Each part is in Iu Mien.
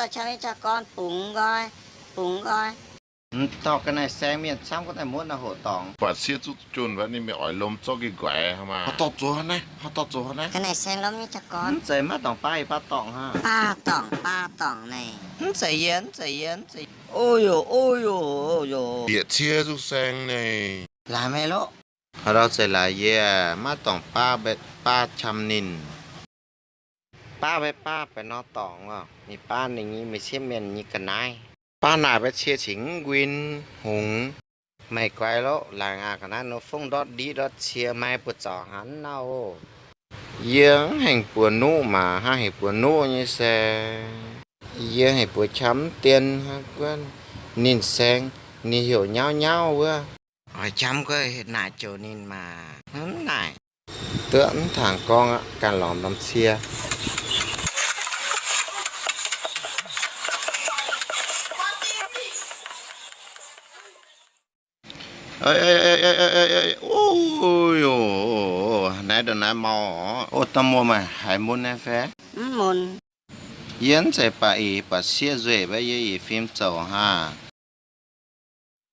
Dorh qam mienh jaa-gorn bungx nqoi, bungx nqoi. Mv dorh ga'naaiv saeng mienh camv gorngv daaih muotv naaiv hoqc dorngx. Buatc sieqv zuqv junh wuov ninh mingh oix lomh zorqv ga'nqaeqv hnangv maah. Haaix dorh zoux hnangv naaiv, haaix dorh zoux hnangv naaiv. Ga'naaiv saeng lomh nyei jaa-gorn. Mv zeiz maiv dorngc baav, i baav dorngc hnangv. Baav dorngc, baav dorngc naaiv. Mv zeiz yie, mv zeiz yie, mv zeiz. O yoc, o yoc, o yoc. Bieqc ciev zuqv saeng naaic. Laaix meih loqv. Haaix dauh zeiz laaix yie, maiv dorngc baav, baav qam ninh. Baav maiv baav baeqc nor dorngc oc. Ninh baav ninh nyei, meih sieqv mienh nyei ga'naaiv. Baav naaic baeqc cie cingx mv nquin hungx. Meih guai loqv, laangz aqv ga'naaiv nor fongv ndortv ndiqv ndortv cie, maiv buoz-zaux hnangv nor oc. Yie mv hengx buoz nuqv maah, hnangv hengx buoz nuqv nyei se. Yie hengx buoz qam mv dien hnangv guonv. Ninh saeng, ninh heuc nyauv nyauv wuov. Oix qam guonv naaic jouc ninh maah, mv naaic. Duqv mv tangx gorngv aqv, ganh lorz norm cie. O yoc, naaiv ndongc naaiv mau oc. O, da'muoz maaih haaix mun naaiv fai? Mv mun. Yie mv zeiz baac ih, buatc sieqv nzueic mbaeqv yie ih fim zoux hnangv.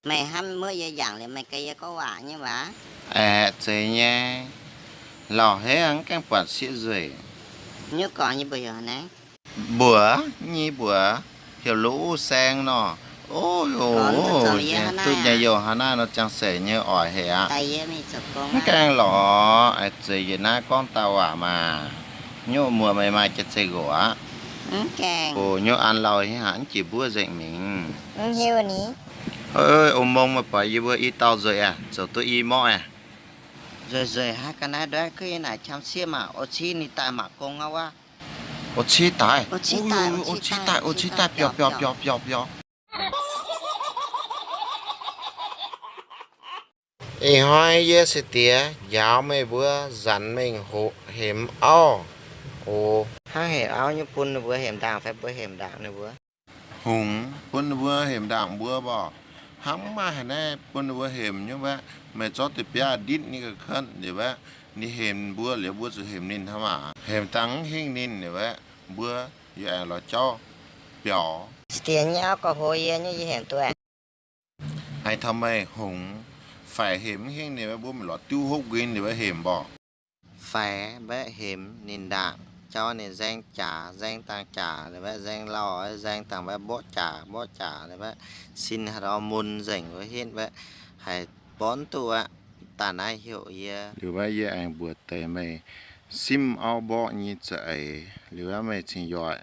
Meih hnamv muoqv yie yangh liuz meih ganh yie gorngv waac nyei waac. Aeqv, zeiz nyei. Lauh haic, mv gaengh buatc sieqv nzueic. Nyuv gorngx nyei mbuox heuc naaiv. Mbuox nyei mbuox heuc Lu Saeng nor. O yoc, duqv nyei youh hnangv naaiv nor ziangh seix nyei oix haic aqv. Mv gaengh lorz, aeqv, zeiz yietc naaiv gorngv dauh waac maah. Nyuv muoz meih maaih jaax-zeix nqox aqv. O, nyuv an lauh haic, mv jiex mbuov nzengc mingh. O mong meih buatc yie mbuo i dauh nzueic aqv, zoux duqv i morqv aqv. Nzueic nzueic hnangv ga'naaiv nduov, kuv yie naaic qam sieqv maah, o civ ninh daaih mangc gong aqv wuov. O civ daaih, o civ daaih, o civ daaih, biaux, biaux, biaux, biaux, biaux. Ih hnoi yie se diex njaaux meih mbuo nzanc mengh hoqc hemx auv. O, hnangv hemx auv nyei bun ninh mbuo hemx ndaangc fai mbuo hemx ndaangc ninh mbuo? Hungx, bun ninh mbuo hemx ndaangc mbuo mborqc. Hnangv maiv maaih haaix naaiv bun ninh mbuo hemx nyei wuov. Meih zorqv deix biaav nditv ninh ga'katv liuz wuov, ninh hemx mbuo liuz mbuo zuqc hemx ninh hnangv maah. Hemx dangh mv hingh ninh liuz wuov, mbuo yaac aengx lorz jauv biaux. Diex nyei auv gorx hlo yie nyei, yie hemx duqv. Aengx taux meih hungx, faix hemx mv hingh ninh wuov, mbuo mingh lorz diuv hopv nquin liuz wuov hemx mborqc. Faix mbaeqv hemx ninh ndaangc, jauv ninh nzaeng jaax, nzaeng dangh jaax liuz mbaeqv nzaeng lauh, nzaeng dangh mbaeqv mborqv jaax, mborqv jaax liuz mbaeqv sin haaix dauh mun nzengc wuov hitv mbaeqv haiz borv duqv aqv. Daaih naaiv heuc yie liuz mbaeqv yie aengx mbuox deix meih simv auv mborqv nyei za'eix liuz mbaeqv meih cingx yoic.